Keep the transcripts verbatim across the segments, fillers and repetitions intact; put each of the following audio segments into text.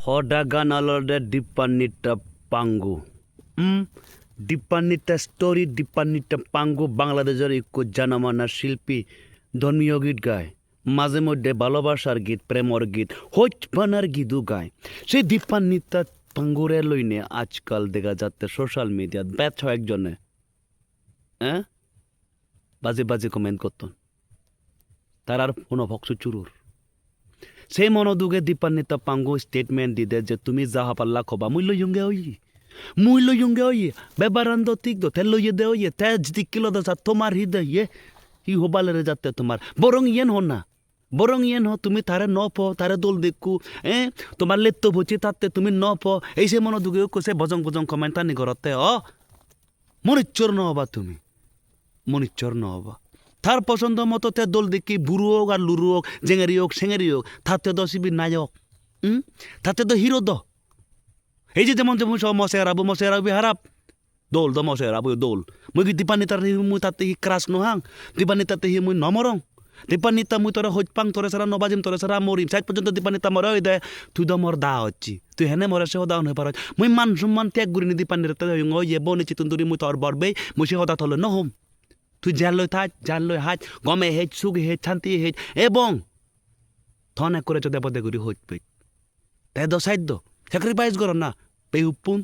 Hodagan olode Dipanita Pangu. Hmm? Dipanita story, Dipanita Pangu, Bangladeshor ikko janamana shilpi, dhormiyo git gai. Maje moddhe bhalobasar git, premor git, hojpanar git-o gai. Se Dipanita Pangure loine ajkal dega jatte social media-t bej hoyekjone, eh? Baje baje comment gotton. Tarar hono pokso churur. Se mono duge Dipanita Pangu statement dide je tumi ja hoballa hoba, mui loyonge oye. Mui loyonge oye. Bebaran do thik do, te loyede oye. Te jidikke lodo sa tomar hi de ye? Hi hobalere jatte tomar? Borong iyen hona. Borong iyen ho, tumi tare no po, tare dol dekku, eh? Tomar letto pocche tatte tumi no po. Ei se mono duge ekko se bojong bojong comment ani gorotte, o? Monichor no oba tumi. Monichor no oba. Tar posondo moto te dol dekki buro ok ar luru ok, jengeri ok, sengeri ok, tatte do sibe nayok. Hmm? Tatte do hero do. Ei je jemon jemon so mo serabu, mo serabu harap. Dol do mo serabu dol. Mui ki Dipanitatte hi mui tatte hi crush no hang? Dipanitatte hi mui no morong? Dipanita, mui tore hojpang, tore sara no bajim, tore sara morim. Sej porjonto Dipanita more hoide, tui do mor da hocchi. Tui hene more se hoda hoi paros? Mui man somman tyag gurinei Dipanitatte hoyong, "O ye boni, sittun duri mui tor bor bei, mui se hoda tole no hom. Tui jelloi thaj, jelloi haj, gome hej, suge hej, santi hej, ebong ton ekkore jode bode guri hoj pej." Te do sej do, sacrifice goro na, behuppun.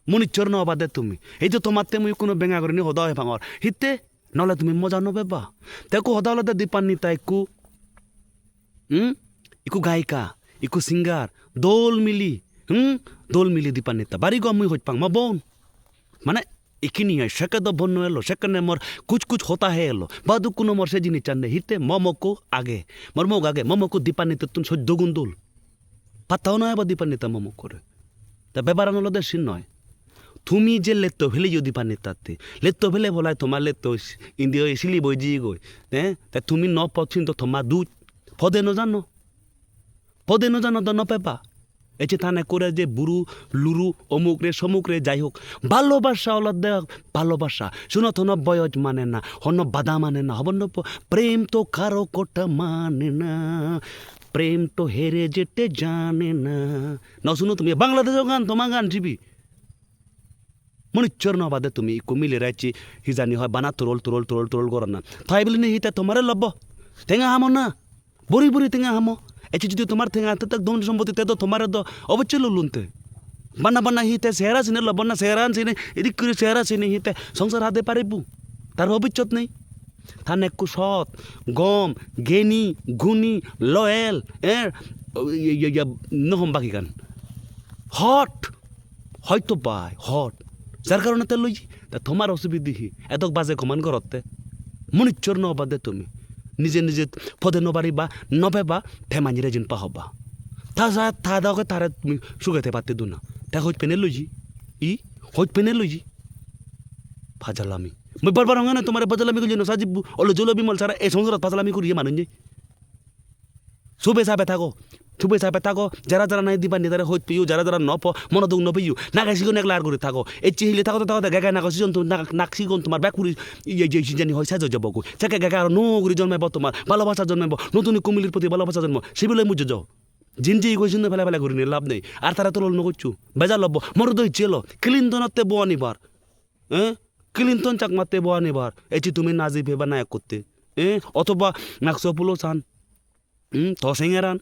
Monichor no obade tumi. Ei je tomatte mui hono benga gurinei hoda hoi pangor. Hitte? Nole tumi moja no peba. Te ekko hoda olode Dipanita ekko, hmm? Ekko gayika, ekko singer, dol mili, hmm? Dol mili Dipanita. Bari gom mui hoj pang, mo bon. Mane, ikkini ai sekke do bon no elo, sekkene mor kuch kuch hota hai elo. Badukkuno mor se jinissan nei. Hitte? Mo mokko age. Mor mok age, mo mokko Dipanitattun soddo gun dol. Pattao no ebo Dipanita mo mokkore. Te bebaran olode sin noi. Tumi je letto peleyo Dipanitatte, letto pele polai tomar letto indi oi silip oi jiyegoi. Eh? Te tumi no pot, hintu tomar duj. Pode no jano. Pode no jano do no peba. Ecche tane kore je buru, luru, omuk re, somuk re, jai hok. Bhalobasa olode bhalobasa. Suno tono boyoj mane na, hono bada mane na, hobor no po. Prem to karo kota mane na, prem to here jete jane na. No suno tumi Bangladesh gan, toma gan jibi. Monichor no obade tumi ikko milere ecche hijani hoi bana turol, turol, turol, turol goronna. Tai bili ni hite tomare lobbo. Tenga hamo na. Buri buri tenga hamo. Ecche jodi tomar tenga te, te dhon sompotti te do tomare do obossoi lolunte. Bana bana hi te sehara sine lobbo na, sehara sine, edik guri sehara sine hi te songsar hade paribo? Tar bhobissot nei. Tane ekko sot, gom, geni, guni, loyal, eh, o, ye, ye, ye, no hom bakigan. Hot, hoito bai, hot. Jar karone te loye, ta tomar osubide hi? Edok baje comment gorotte. Monichor no obade tumi. Nije nije pode no pariba, no peba, te manjere jin pa hoba. Ta ja, ta doge tare tumi suge te patte duna. Te hoj pene loye? I? Hoj pene loye? Pajalami. Mui bar bar hongene tomare pajalami guriye no sajibbo. Olo jolo bimol sara ei songsarot pajalami guriye manuj nei. Sube sabe thago. Sube sabe thago. Jara jara nahi Dipanitare hoj peyo, jara jara no po, mono duk no peyo. Nage sigon ek lar guri thago. Ecche hile thagote thagote gege nago sigon to-, nak, nak sigon tomar bek puri iye, iye, jani hoi sej oi jabo goi. Sekke gege aro nuo guri jonmebo tomar. Bhalobasa jonmebo. Notun ikko milir proti bhalobasa jonmo. Sibe loi mujjo jo. Jin jei goi sinno pele pele gurinei lab nei. Ar tare tolol no goccho. Bejal lobbo. Morodo icche elo. Clinton-otte bo anibar. Eh? Clinton Chakmatte bo anibar. Ecche tumi naji peba na ekkotte. Eh? Otoba Nakso Pulo san. Hmm? To sengeran.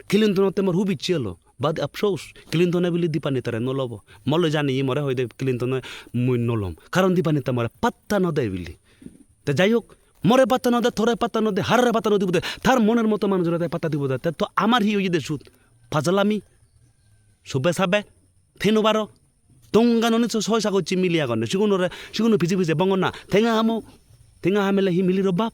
Clinton-otte mor hub icche elo. But afsos. Clinton-e bili Dipanitare no lobo. Mo loi jani more hoide Clinton-e mui no lom. Karon Dipanita more patta no de bili. Te jai hok, more patta no de, tore patta no de, harare patta no dibo de, tar moner moto manujore te patta dibo de, te to amar hi oye de sut? Pajalami, sube sabe, theno baro, tonga noni so soy sagocchi mili agonne, sigunore, sigunor pije pije bongo na, tenga hamo, tenga hamele hi milir obab?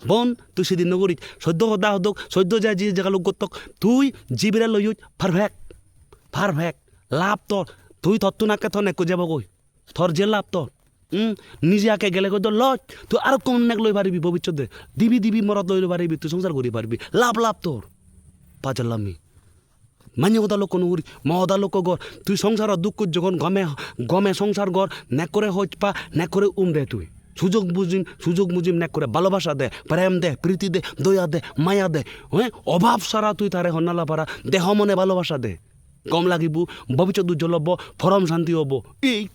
Bon, tui sidin no goric, soddo hoda hodok, soddo jai ji jagaluk gottok, tui jibire loyoj, perfect, perfect, lab tor, tui tottun akke ton ekko jebogoi. Tor je lab tor. Hmm? Nije akke gele goi do loj. Tui aro kon nek loi paribi bobissote. Dibi dibi morot loi loi paribi, tui songsar guri paribi. Lab lab tor. Pajalami. Manye hoda lokko no guri, mo hoda lokko gor. Tui songsarot duk goj jogon gome, gome songsar gor, nek kore hoj pa, nek kore um de tui. Sujog bujim, sujog bujim nek kore bhalobasa de, prem de, priti de, doya de, maya de. He? Obab sara tui tare honna lapara, deho mone bhalobasa de. Gom lagibo, bobisot ujjol obo, porom santi obo. Ei.